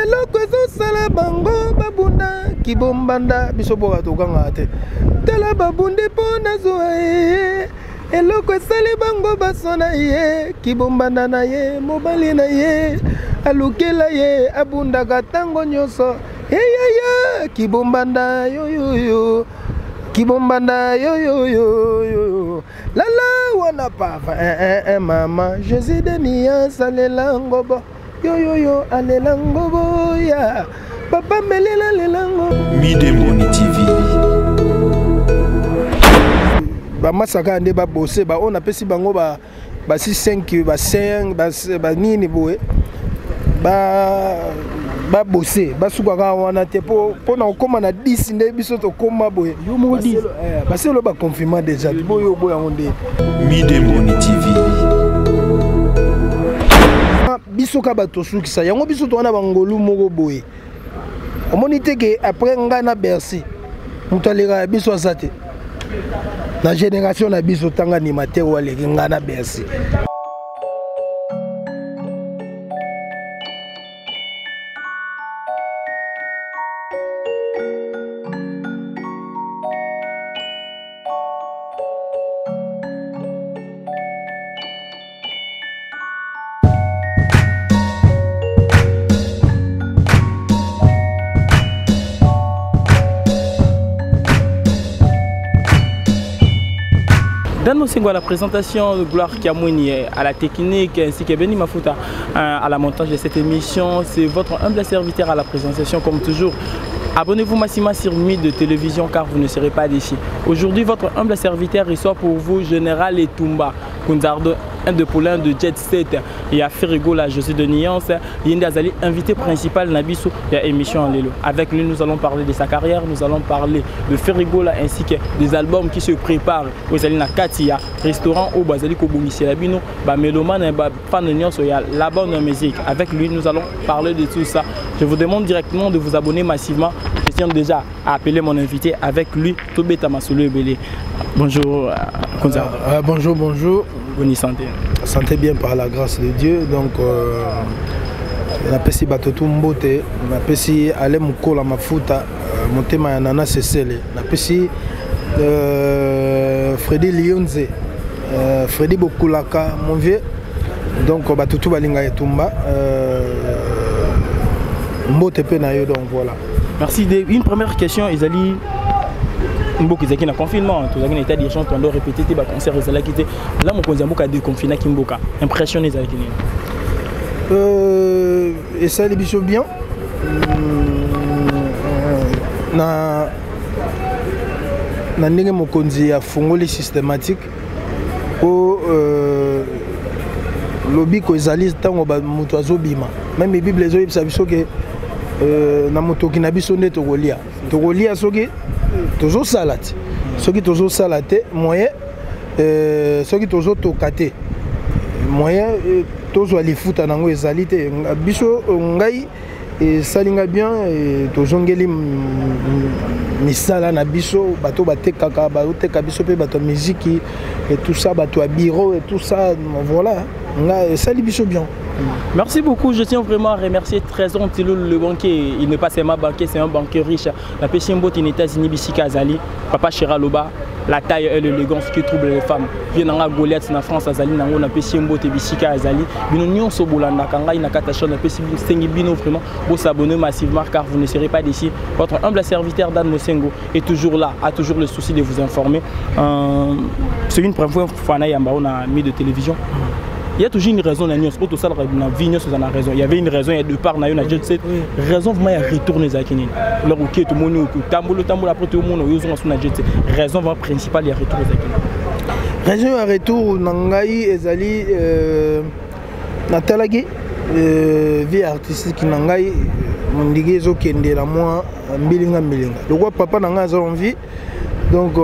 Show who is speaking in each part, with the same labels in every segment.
Speaker 1: Eloko ezosala bango babunda kibombanda, biso boka tokangaka te. Tala babundi mpo nazwa ye, eloko esali bango basona ye, kibombanda na ye, mobali na ye alukela ye, abundaka ntango nyonso. Eyaya kibombanda yoyoyo, kibombanda yoyoyo, lala wana pava eh, eh, eh, mama Jésus de nuance alela ngobo yoyoyo, alela ngobo ya papa melela lelango.
Speaker 2: Midemoni TV.
Speaker 1: Bamasaka nde babose baoyo napesi bango ba basi 5 ba 5 banini boye babose basuka kaka wana te mpo na kokóma na 10 nde biso tokóma boye.
Speaker 3: Yo moko 10.
Speaker 1: Baselo baconfirma déjà boyo oboya yango nde.
Speaker 2: Midemoni TV.
Speaker 1: Biso ka bato tosukisa yango, biso towana bangolu moko boye. Omoni te ke après ngai na Bercy, moto alekaka biso aza te na génération na biso. Tanga animateur oyo aleki ngai na Bercy.
Speaker 3: Dan Mosengo à la présentation, Gloire Kiamouini à la technique, ainsi que Benny Mafuta à la montage de cette émission. C'est votre humble serviteur à la présentation, comme toujours. Abonnez-vous massivement sur Mid de Télévision car vous ne serez pas déçus. Aujourd'hui, votre humble serviteur reçoit pour vous Général Etumba Kunzardo, un de poulain de Jet 7. Il y a Ferre Gola, José de Nuance, Yende Azali, invité principal na biso, il y a émission en Lelo. Avec lui, nous allons parler de sa carrière, nous allons parler de Ferre Gola ainsi que des albums qui se préparent. Ozali na Katia, restaurant au Bazali Kobongisi Labino, ba mélomane, ba fan de nyonso, il y a la bonne musique. Avec lui, nous allons parler de tout ça. Je vous demande directement de vous abonner massivement. Je tiens déjà à appeler mon invité. Avec lui, Tobeta Masolo Ebele. Bonjour, Kunzardo.
Speaker 1: Bonjour, bonjour.
Speaker 3: Bonne santé.
Speaker 1: Santé bien par la grâce de Dieu. Donc, napesi bato tu mbote, napesi ale mokola mafuta, motema ya nana sesele, napesi Freddy Lionze, Freddy Bokulaka, mon vieux. Donc bato tu balinga Etumba, mbote pe na yo. Donc voilà.
Speaker 3: Merci. Une première question, ezali mboka ezalaki na confinement, tozalaki na état d'urgence, tondo répété te baconcert ezalaki te. La mokonzi ya mboka déconfinaki mboka, impression ezalaki nini?
Speaker 1: Esali biso bien na ndenge mokonzi afungoli systématique po lobiko ezali ntango moto azobima. Même Bible ezoyebisa biso ke na motoki na biso nde tokolia, tokolia soki tozosala te, soki tozosala te moyen, soki tozotoka te moyen, tozwa lifuta nango ezali te. Biso ngai esali nga bien, tozongeli misala na biso. Bato batekaka, bazoteka, biso mpe bato ya miziki et tout ça, bato ya bureau et tout ça. Voilà, nga esali biso bien.
Speaker 3: Merci beaucoup. Je tiens vraiment à remercier Trésor Ntilou, le banquier. Il n'est pas seulement banquier, c'est un banquier riche. La Pessimbo aux États-Unis, Bissika Azali, Papa Chiraloba, la taille et l'élégance qui trouble les femmes. Viens dans Goliath na France Azali nango na Pessimbo te Bissika Azali. Bino nyonso bolanda kanga ina kata na Pessimbo sengi bino vraiment vous s'abonner massivement car vous ne serez pas déçus. Votre humble serviteur Dan Mosengo est toujours là, a toujours le souci de vous informer. C'est une première fois na yamba on a mis de télévision. Il y a toujours une raison na nyonso oto sala na vie nyonso na raison. Il y avait une raison, il y a deux parts na yo na jet set. Raison vraiment ya retourner ezalaki nini? Alors OK, tout monde tambola tambola, après tout monde oyo zonga na jet set. Raison vraiment principale ya retour ezalaki nini?
Speaker 1: Raison ya retour na ngai ezali natalaki vie artistique na ngai mondiki ezokende na mwa mbilinga mbilinga lokola papa na ngai aza en vie. Donc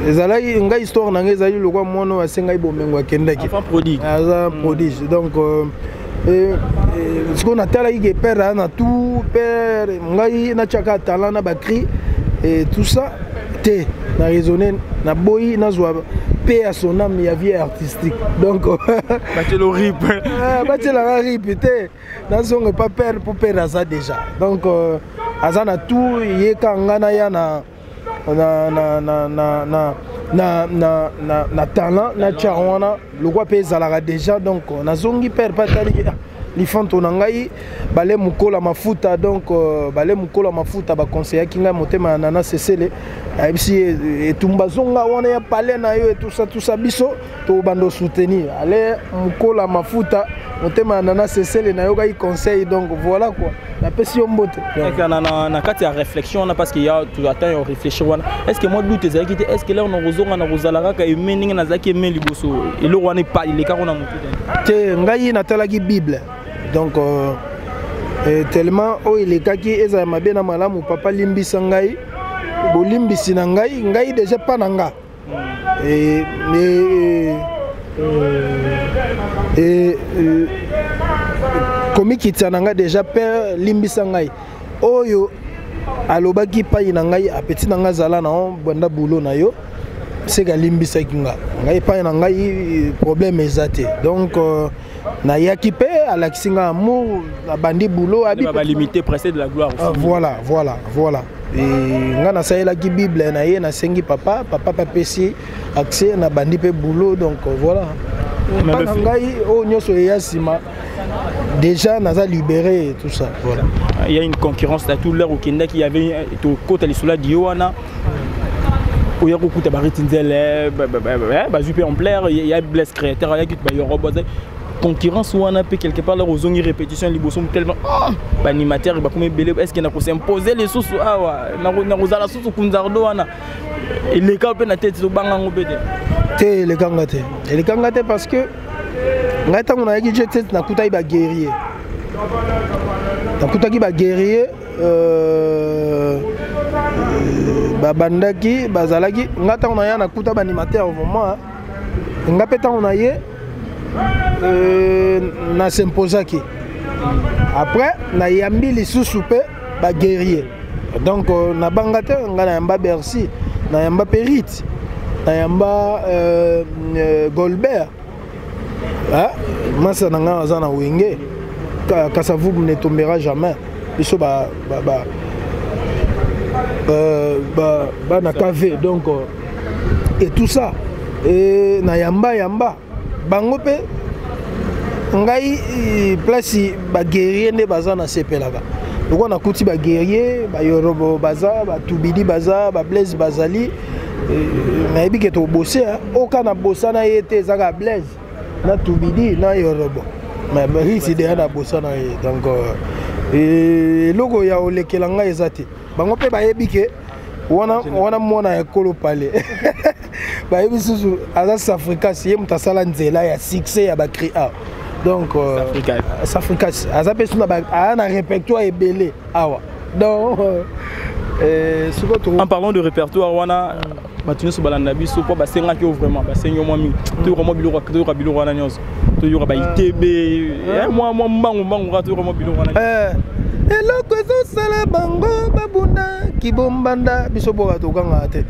Speaker 1: ezalaki ngai histoire na ngai ezali lokola mwana oyo asengai bomengo akendaki.
Speaker 3: Enfant prodigue.
Speaker 1: Aza prodige. Donc sikoyo natalaki ke père aza na tout père, ngai natiaka talent na bacri et tout ça te, na raisonne, naboyi nazwa Paix à son âme, ya vie artistique. Donc
Speaker 3: batielo rip.
Speaker 1: Batielanga rip te, nazonga epa père, mpo père aza déjà. Donc aza na tout, ye ka nga naya na talent na tia wana lokwa mpe ezalaka déjà. Donc nazongi, père mpe ataliki lifanto na ngai bale mokola mafuta. Donc bale mokola mafuta baconseillaki ngai, motema ya nana sesele ayebisi etumba zonga wana ya palais na yo etusa tusa, biso tobanda soutenir ale mokola mafuta, motema ya nana sesele. Nayokaki conseil, donc voilà quoi, napesi yo mbote.
Speaker 3: Na kati ya réflexion wana, parce que ya ata yo réfléchir wana, est ce que moi doute ezalaki te? Est ce que lere nakozonga, nakozala kaka eme ndenge nazalaki eme liboso? Eloko wana elekaka na motu
Speaker 1: te? Te, ngai natalaki Bible. Donc tellement oyo elekaki ezala mabe na malamu, papa limbisa ngai, bolimbisi na ngai, ngai déjà pa na nga e, komikitisa na ngai déjà. Père, limbisa ngai, oyo alobaki pai na ngai, apeti na ngai, azala na banda bulo na yo, seke alimbisaki nga ngai epai na ngai, problème eza te. Donc nayaki mpe alakisi nga amour, abandi boulot.
Speaker 3: Balimité pressé de la gloire.
Speaker 1: Ah, voilà. Nga nasalelaki Bible na ye, nasengi papa, papa mpe apesi accès, nabandi mpe boulot. Donc voilà, mpa na ngai oyo nyonso eya nsima, déjà naza libéré et tout ça, voilà.
Speaker 3: Il y a une concurrence à tout l'heure okendaki, il y avait tokota lisolo dio wana, oya kokuta bariti nzele bazwi mpe ampleur ya Blaise Créateur, ayaki bayorobo, concurrence wana mpe quelque part. Lere ozongi, répétition liboso, tellement baanimateur bakomi ebele, est ce que nakosimpose lisusu awa, nakozala susu kunzardo wana? Eleka mpe na tete, tobanga yango mpe te?
Speaker 1: Te, elekanga te, elekanga te, parce que ngai ntango nayaki jet set, nakutaki baguerrier, nakutaki baguerrier babandaki, bazalaki. Ngai ntango naya, nakuta baanimateur vraiment. Nga mpe ntango na ye nasimposaki, après nayambi lisusu mpe baguerrier. Donc nabanga te. Ngai nayamba Bercy, nayamba mpe Rit, nayamba Golbert, masa na ngai aza na Wenge. Kasavubu ne tombera jamais. Biso ba, ba, ba, ba, bana KV, donc et tout ça, et na yamba yamba bango mpe ngai place baguerrier nde baza, nasepelaka lokola nakuti baguerrier, bayorobo baza, batubidi baza, bablaise bazali. Nayebi ke tobose oka na bosana ye te, ezaka Blaise na Tubidi na Yorobo, mais risi deya na bosana ye. Donc eloko ya olekela ngai eza te. Bango mpe bayebi ke wana wana mwana ya ekolo pale, bayebi susu aza Safricas, ye moto asala nzela ya succès ya bacri a. Donc Safricas aza mpe suna, aya na répertoire ebele awa. Donc
Speaker 3: sikoyo, en parlant de répertoire wana, bato nyonso balanda biso mpo basengaki yo vraiment, basengi yo mwa mingi, toyoka mwa biloko, toyoka biloko wana nyonso, toyoka baitebe mwa mwa mbangu mbangu kaka, toyoka mwa biloko wana.
Speaker 1: Eloko ezosala bango babunda kibombanda, biso boka tokangaka te.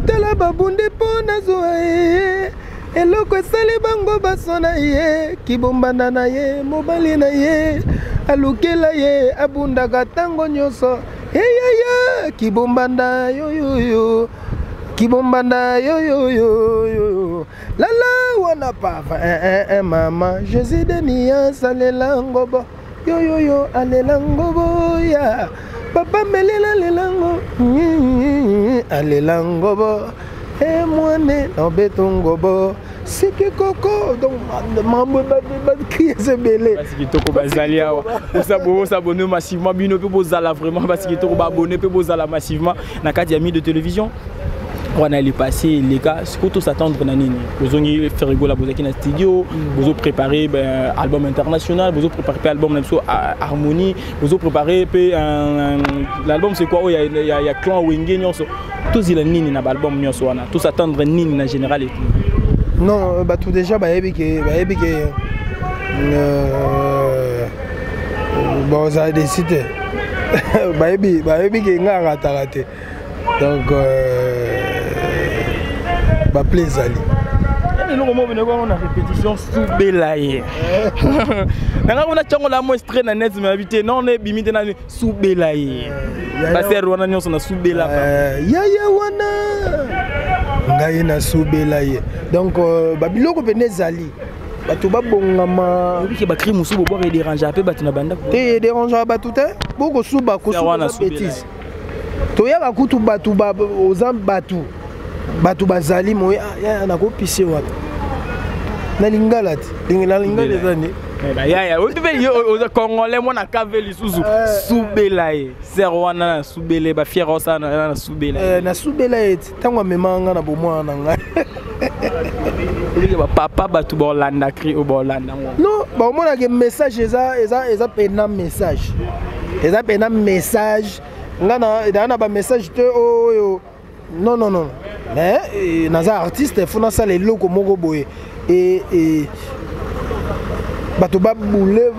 Speaker 1: Tala babundi mpo nazwa ye, eloko esali bango basona ye, kibombanda na ye, mobali na ye alukela ye, abundaka ntango nyonso eyaya kibombanda yoyoyo, kibombanda yoyoyoyo lala wana pava eh, eh, eh, mama Jésus deni asalela ngobo yoyoyo, alela ngobo ya papa melela lelango, alela ngobo e mwane nobeto ngobo siki koko. Donc mambo bacri eza ebele.
Speaker 3: Basi kitoko bazali awa, bosabonner massivement bino mpe, bozala vraiment basi kitoko, baabonner mpe bozala massivement na kati ya mi de télévision wana. Ele passé, eleka. Sikoyo tos'attendre na nini? Bozongi Ferre Gola, bozalaki na studio, bozopréparé album international, bozopréparé mpe album na biso Harmonie, bozopréparé mpe l'album c'est quoi oyo ya clan Wenge nyonso. Tozila nini na baalbum nyonso wana? Tos'attendre nini na général et
Speaker 1: tout? Non, bato déjà bayebi ke bozala desi te, bayebi ke nga akataka te. Donc baple ezali.
Speaker 3: Eza eloko moko bino kwango na répétition subela ye. Nanga kuna chango la mo extrait na net mais habité non ne bimi te na subela ye. Pasteur wana nyonso na subela.
Speaker 1: Yaya wana ngai na subela ye. Donc babiloko pene ezali. Bato babongama.
Speaker 3: Obiki ba cri musu bobwaka edérange pe bato na bandako.
Speaker 1: Te edérange bato te. Boko suba ko suba bêtise. Toyaka kutu bato ba oza bato. Bato bazali moye nakopise wapi na lingala te na lingala eza ni
Speaker 3: yaya otupe yo oza congolais mwana kave lisusu subela ye ser wana na subele ba fier osala na subela
Speaker 1: ye na subela ye ti ntango amemaka nga na bomwana na ngai
Speaker 3: obike bapapa bato baolanda cri oyo baolanda ngo
Speaker 1: non baomonaka message eza eza eza pena message eza pena message nga na na bamessage te oyo. Non, non, non. Mais naza artiste, faut nasala eloko moko boye. Et bato babule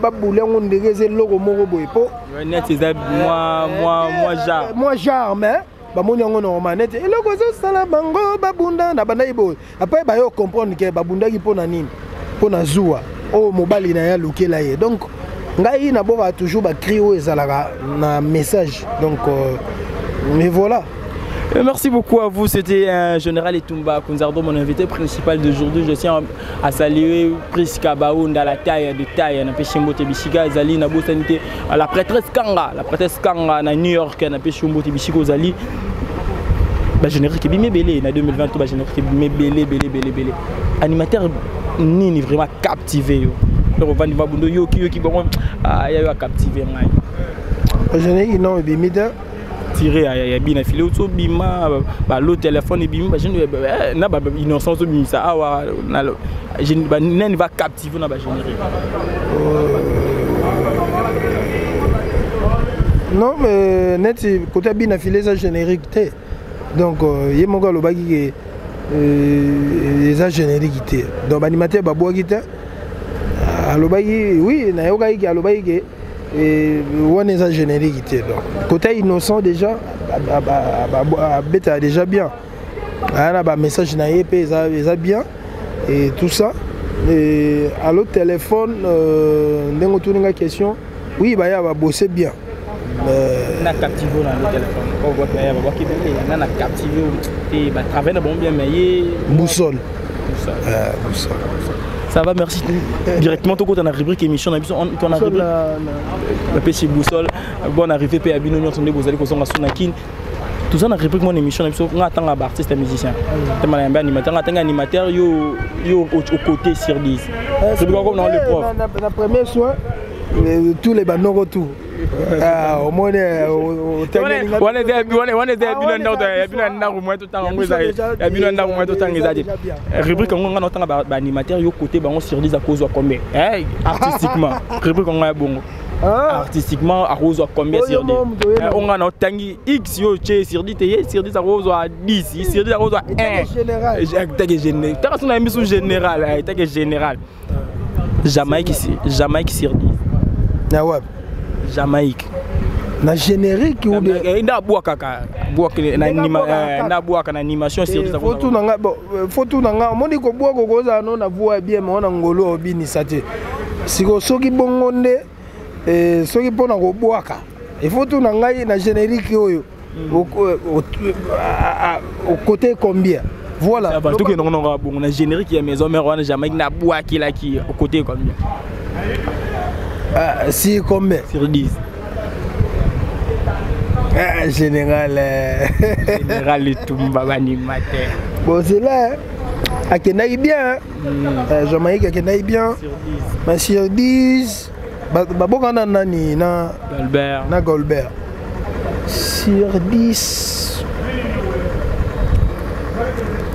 Speaker 1: babule yango ndenge eza eloko moko boye po
Speaker 3: net eza moi moi moi genre
Speaker 1: moi genre mais bamoni yango normal net eloko ezosala bango babunda na bandaki boye après bayo comprendre ke babundaki mpo na nini mpo na zuwa oyo mobali na ye alukela ye. Donc ngai nabokaka toujours bacri oyo ezalaka na message. Donc mais voilà.
Speaker 3: Merci beaucoup à vous, c'était Général Etumba Kunzardo, mon invité principal d'aujourd'hui. Je tiens à saluer Priska Baounda, la taille de taille, na Peshimbo Tebishika, Zali, na Bosanité, la prêtresse Kanga, na New York, na Peshimbo Tebishika, Zali. Bah, générique bimé belé, na 2023, bah, générique bimé belé, belé, belé, belé. Animateur nini vraiment captivé yo. Donc on va niveau bundo yo ki yo ki bon, ah ya yo captivé ngai.
Speaker 1: Générique non bimé
Speaker 3: tiré ya bina filé oto bima ba lo téléphone bima ba jeune na ba innocence bima ça awa na jeune ba nani va captiver na ba générique.
Speaker 1: Non mais net côté bina filé ça générique té. Donc yé moko alobaki ke eza générique té. Donc animateur ba boaki té. Alobaki oui na yokaki ke alobaki ke et wana eza générique té. Donc côté innocent déjà beta déjà bien. Ana ba message na ye pe eza bien et tout ça. Et à l'autre téléphone ndengo tuninga question oui ba ya ba bosser bien.
Speaker 3: Na captivo na le téléphone. On voit que ya ba ki belé na na captivo te ba travailler na bon bien mais ye
Speaker 1: boussole.
Speaker 3: Boussole.
Speaker 1: Boussole.
Speaker 3: Ça va, merci. Directement, tu as la rubrique émission, on a rubrique. La PC Boussole. Bon, arrivé, P. Abino, nous sommes des Alliés, tout ça, dans la rubrique, mon émission, on attend un artiste et musicien. Tu as un animateur, on attend un animateur, yo, yo, au côté sur 10. C'est pourquoi on a le prof.
Speaker 1: La première soin, tous les banons retour. Ah, au moins,
Speaker 3: on est rubrique on a un animateur yo côté bango sur 10 à cause combien artistiquement rubrique on a bongo artistiquement à cause combien sur 10 on a tangi x yo che sur 10 te sur 10 à cause 10 sur 10 à cause 1
Speaker 1: général
Speaker 3: général t'as son ami sous général t'as que général Jamaïque ici Jamaïque sur 10
Speaker 1: na ouais
Speaker 3: Jamaïque
Speaker 1: na générique ou bien
Speaker 3: na boaka ka boaka na anima na boaka na animation sur
Speaker 1: ça photo nanga bon photo nanga moni ko boaka ko za no na voix bien mais on ngolo obinisa te siko soki bongo nde soki pona ko boaka il faut tout nanga na générique oyo au côté combien voilà
Speaker 3: tout que non non bon na générique ya maison mère wana Jamaïque na boaka là qui au côté combien
Speaker 1: ah si combien
Speaker 3: sur 10.
Speaker 1: Ah, général.
Speaker 3: Général Etumba, animateur.
Speaker 1: Bon, c'est là. Akenaï bien. Jamaïque, Akenaï bien.
Speaker 3: Sur 10.
Speaker 1: Mais sur 10. Babo, na nani, na
Speaker 3: Golbert.
Speaker 1: Na Golbert. Sur 10.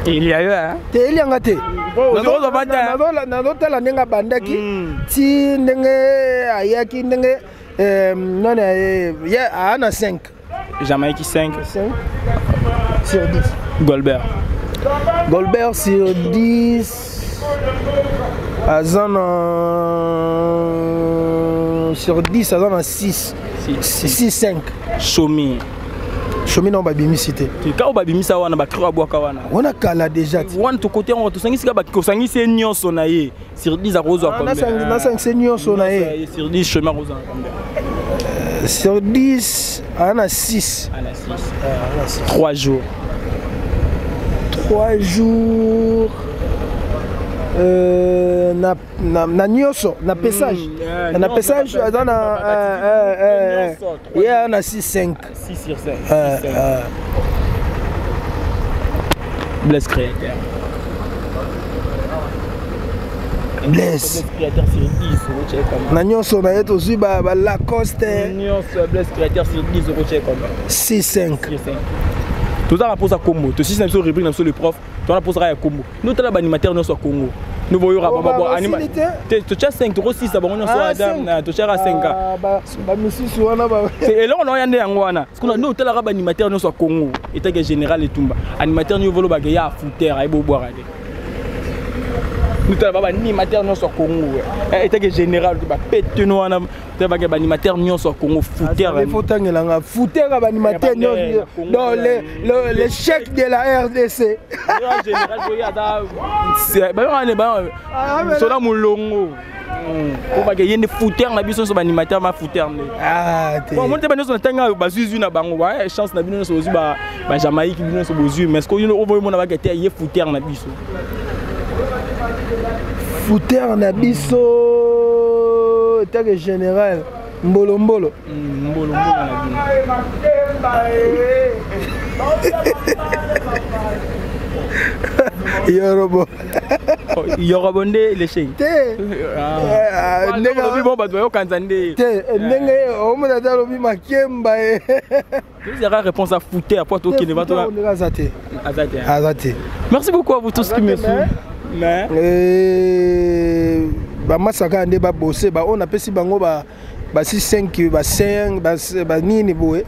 Speaker 3: Il y a eu, hein?
Speaker 1: Il y a eu. Nazotala ndenge abandaki ti ndenge ayaki ndenge non ya na 5.
Speaker 3: Jamaïque 5.
Speaker 1: 5 sur 10.
Speaker 3: Golbert.
Speaker 1: Golbert sur 10. Azan sur 10, Azan 6. 6 5.
Speaker 3: Chomi.
Speaker 1: Shomi nao babimisi te.
Speaker 3: Ka oyo babimisa wana, bacri abwaka wana.
Speaker 1: Wana kala déjà ti.
Speaker 3: Wana tokote yango, tosangisi kaka, kosangisi ye nyonso na ye, sur 10 akozwa?
Speaker 1: Nasangisi nyonso na ye.
Speaker 3: Sur 10, Shomi akozwa combien?
Speaker 1: Sur 10, aa na 6.
Speaker 3: Ana 6. 3 jours.
Speaker 1: 3 jours, na nyonso, na pesage, na pesage aza na ye aa na 6 5.
Speaker 3: 6 sur 5. Blaise Créateur.
Speaker 1: Blaise.
Speaker 3: Créateur sur 10?
Speaker 1: Na nyonso na ye, tozwi balacoste.
Speaker 3: Nyonso, Blaise Créateur sur 10, okotie combien?
Speaker 1: 6 5.
Speaker 3: Tozalaka mposa kombo, tosisi na biso rubrique na biso le prof. Tozala mposaka ya kombo, notala baanimateur nyonso ya Congo, noboyoka totya 5, tokosisa bango nyonso, adam totyaka 5.
Speaker 1: Bamisusu wana.
Speaker 3: Eloko na oya nde yango wana. Nde otalaka baanimateur nyonso ya Congo, etake général Etumba, animateur nyonso volobaka ya afuter ayebi obwaka te. Notala ba baanimateur nyonso ya Congo, etake général, bapeteno wana, bake baanimateur nyonso ya Congo futer.
Speaker 1: Faut tangelanga futer ya baanimateur nyonso, donc l'échec de la RDC.
Speaker 3: Sona molongo po bake ye nde futer na biso nyonso, baanimateur ma futer nde. Omoni te, banyonso na ntango bazwizwi na bango, chance na bino nyonso bozwi, bajamaïque bino nyonso bozwi, mais ce oyo bake te, ye futer na biso.
Speaker 1: Futer na biso etake général mbolombolo.
Speaker 3: Mbolombolo na bino.
Speaker 1: Yorobo.
Speaker 3: Yorobo nde l'échec?
Speaker 1: Te.
Speaker 3: Ndenge bon, bato bayokanza nde.
Speaker 1: Te, ndenge omona te, alobi makemba ye.
Speaker 3: Tozalaka réponse à futer po tokende bato.
Speaker 1: Aza te.
Speaker 3: Aza te.
Speaker 1: Aza te.
Speaker 3: Merci beaucoup à vous tous qui me suivent.
Speaker 1: Mais bamasaka nde babose baoyo napesi bango basi 5, ba 5, banini boye,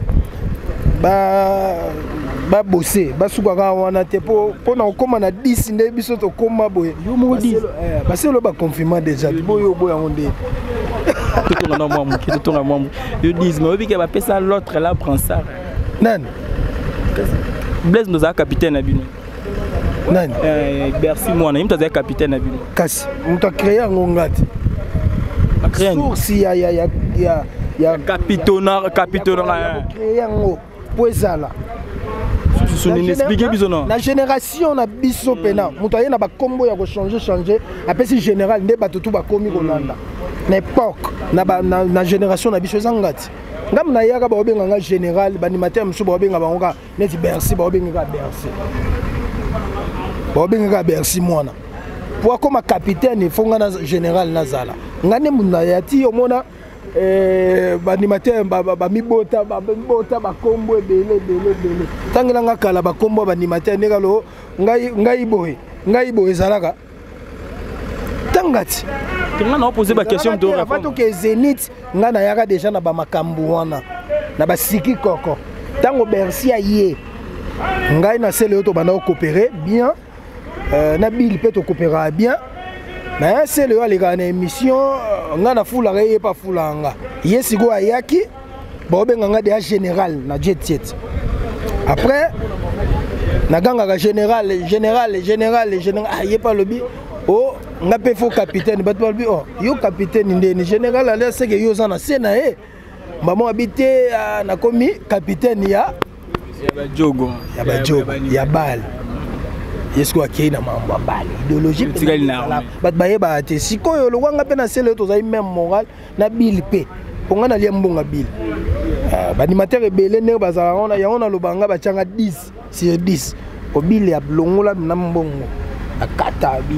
Speaker 1: babose basukaka wana te mpo na kokóma na 10 nde biso tokóma boye.
Speaker 3: Yo moko 10.
Speaker 1: Baselo baconfirma déjà, boyo oboya yango nde.
Speaker 3: Totonga na mwa moke, totonga mwa moke. Yo 10, mais oyebi ke bapesa l'autre là, Bransard.
Speaker 1: Nani?
Speaker 3: Blaise nozala capitaine na bino.
Speaker 1: Nani?
Speaker 3: Bercy mwana ye moto azali capitaine na bino.
Speaker 1: Kasi moto acréé yango nga te. Source ya
Speaker 3: capitona, capitona.
Speaker 1: Créé yango mpo ezala
Speaker 3: Explique biso no.
Speaker 1: Na génération na biso mpena, moto aye na bakombo ya kochange change, apesi général nde bato tu bakomi kolanda na époque na génération na biso. Eza nga ti ngambo nayaka, baobenga nga général. Baanimateur mosusu baobenga bango kaka neti Bercy, baobenga kaka Bercy, baobenga kaka Bercy mwana. Po akóma capitaine, ifo nga na général nazala. Nga nde moto naya ti omona baanimateur bamibota, bamibota bakombo ebele ebele ebele. Ntangelanga kala bakombo ya baanimateur, ndenge alo ngai boye, ngai boye, ezalaka ntanga ti.
Speaker 3: Nga na opose baquestion.
Speaker 1: To toke Zénith, ngai nayaka déjà na bamakambo wana na basiki koko. Ntango Bercy aye, ngai na sele oyo tobanda kokopere bien, na bile mpe tokopéraka bien. Mais sele oyo alekaka na émission, ngai nafulaka ye, mpe afulaka nga. Ye sikoyo ayaki, baobenga nga deya général na Jet Set. Après nagangaka général, général, général, général. Ah, ye mpe alobi o nga mpe fo capitaine. Bato balobi o yo capitaine ndeni, général ali aseke yo oza na se na ye. Mama abi te, nakomi capitaine ya
Speaker 3: Ya bajogo.
Speaker 1: Ya bajogo ya bale. Ye sikoyo akei na mambo ya bale, idéologie. Bato bayebaka te. Sikoyo lokwanga mpe na sele oyo tozali même moral na bile mpe mpo nga nalia mbongo bile. Baanimateur ebele ndenge bazalaka wana, yango nalobaka nga batianga 10 sur 10. Obile ya longola na mbongo akata abi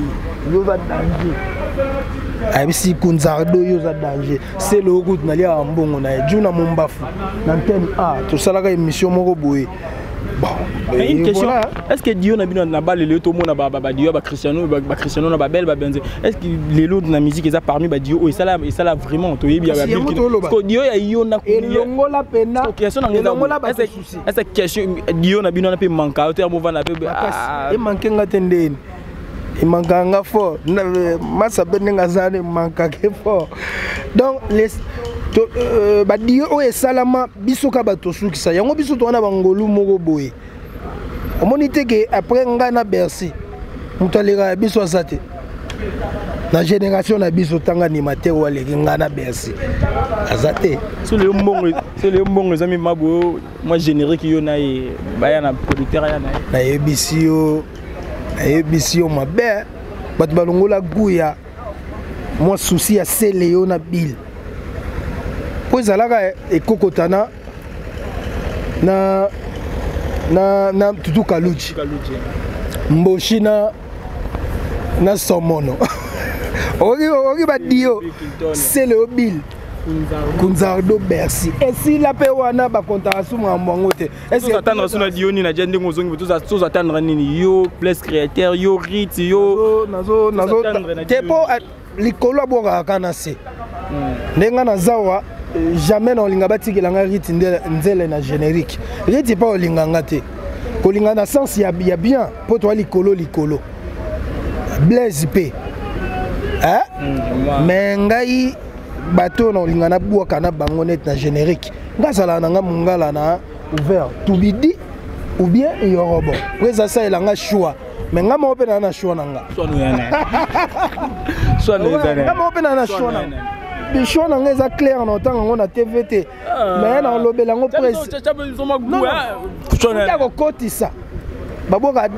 Speaker 1: yo oza danger, ayebisi Kunzardo yo oza danger. Sele oyo kutu naliaka mbongo na ye ju na Mombafu na antenne a tosalaka émission moko boye.
Speaker 3: Bon, une question, voilà. Est-ce que dio na bino na ba lelo tomona ba ba dio ba Cristiano, ba Cristiano na ba bel ba benze, est-ce que lelo na musique eza parmi ba dio esala vraiment toyebi ya ba
Speaker 1: bil
Speaker 3: que dio ya yo na
Speaker 1: elongola pena?
Speaker 3: Question na
Speaker 1: elongola ba souci.
Speaker 3: Est-ce que question dio na bino na pe manka to ya movana pe?
Speaker 1: E manque nga te, ndeni emankaka nga fort. Masa mpe ndenge aza wana, emankaka fort. Donc les Badio oyo esalama, biso ka bato tosukisa yango. Biso towana bangolu moko boye, omoni te ke après ngai na Bercy, moto alekaka biso aza te na génération na biso. Ntanga animateur oyo aleki ngai na Bercy aza te.
Speaker 3: So lelo mbongo eza mima boyo, mwa générique yo na ye, baya na producteur aya na ye.
Speaker 1: Nayebisi yo, nayebisi yo mabe, bato balongola guya mwa susi ya sele yo na bile mpo ezalaka ekokota na Tutu Kaluji, Mboshi na Somono. Okoki badio sele yo bile Kunzardo Bercy esila mpe wana bakontaka su makambo yango te.
Speaker 3: Tozatendre so na dio nini adia ndenge ozongi, tozatendre nini yo place créateur yo rite yo?
Speaker 1: Te, mpo likolo abwakaka kaka na se. Ndenge nga naza wa, jamais na olinga batikela nga rite nzele na générique. Rite mpa olinga nga te, kolinga na sens ya bien, mpo toa likolo likolo. Blaise mpe, mais ngai bato oyo na olinga nabwaka na bango neti na générique, nga azalaka na nga mongala na ouvert tubidi ou bien yorobo po eza asalela nga choix. Mais nga moko mpe naa na choix na nga, nga moko mpe naa na choix na nga. Choix na nga eza clair, na otanga yango na TV te, mais na olobela yango presse kokotisa. Babwaka,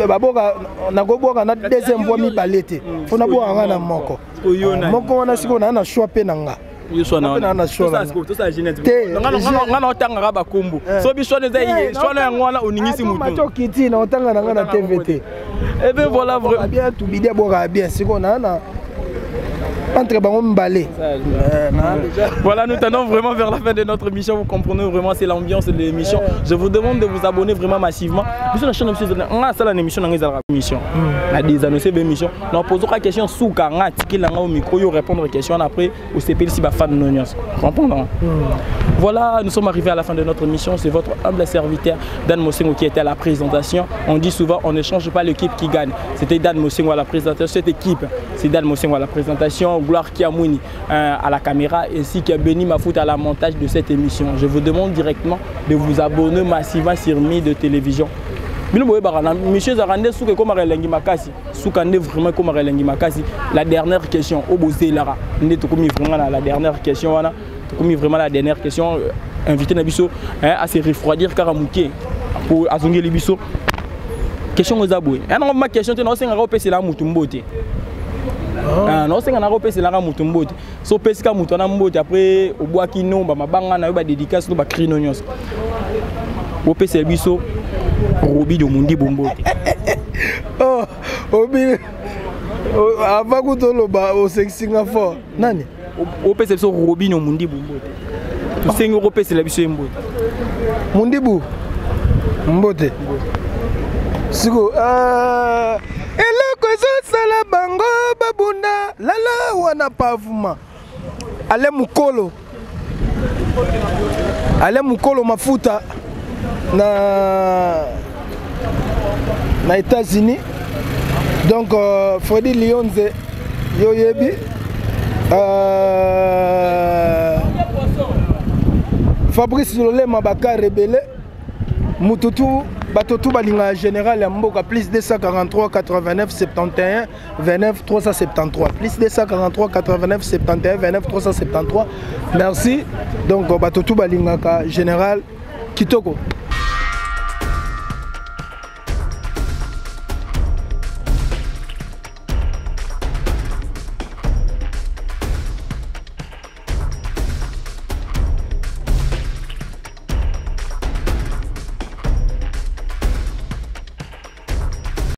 Speaker 1: babwaka, nakobwaka na deuxième voix mibale te, mpo nabwaka nga na moko moko wana. Sikoyo naa na choix mpe na nga.
Speaker 3: Nga na otangaka bakombo so biso wana eza swana yango wana oningisi
Speaker 1: mutu okiti na otanga na nga na TV te.
Speaker 3: Et bien voilà.
Speaker 1: Bien, tubidi abwakaka bien. Sikoyo naa na entre bango mibale.
Speaker 3: Voilà, nous tendons vraiment vers la fin de notre émission. Vous comprenez vraiment, c'est l'ambiance de l'émission. Je vous demande de vous abonner vraiment massivement. Biso na chaîne, biso nga sala na émission na ezalaka émission. Na des annoncer émission. Na posera question souka nga tikela nga au micro yo répondre question après au CPL si ba fan no nyonso. Comprendre? Voilà, nous sommes arrivés à la fin de notre émission. C'est votre humble serviteur Dan Mosengo qui était à la présentation. On dit souvent, on ne change pas l'équipe qui gagne. C'était Dan Mosengo à la présentation. Cette équipe, c'est Dan Mosengo à la présentation, Gloire Kiamouni à la caméra, ainsi que Benny Mafout à la montage de cette émission. Je vous demande directement de vous abonner massivement sur Mi de télévision. Bino boyebaka na monsieur ezalaka nde suka ekomaka elengi makasi, suka nde vraiment ekomaka elengi makasi. La dernière question oyo bozelaka nde tokomi vraiment na la dernière question wana, tokomi vraiment la dernière question. Invité na biso à se refroidir kaka moke po azongeli biso. Question eza boye, yango ma question te, naosengaka opesela mutu mbote. Naosenga naka opeselaka mutu mbote. So opesika mutu wana mbote, après obwaki nomba mabanga na yo, badédicace no, bacrino nyonso, opesela biso Robi de Mundibu mbote.
Speaker 1: Oh, obi avant kuta oloba, osekisinga fort nani.
Speaker 3: Opesa biso Robino Mundibu mbote, tosengi okopesela biso ye mbote.
Speaker 1: Mundibu mbote. Siko eloko ezosala bango babunda lala wana pavuma ale mokolo, ale mokolo mafuta na États-Unis. Donc Fredi Lionze, yo yebi Fabrice Lolema Bakar ebele mututu, bato tu balingaka général ya mboka. Plus 243 89 71 29 373, plus 243 89 71 29 373. Merci. Donc bato tu balingaka général kitoko.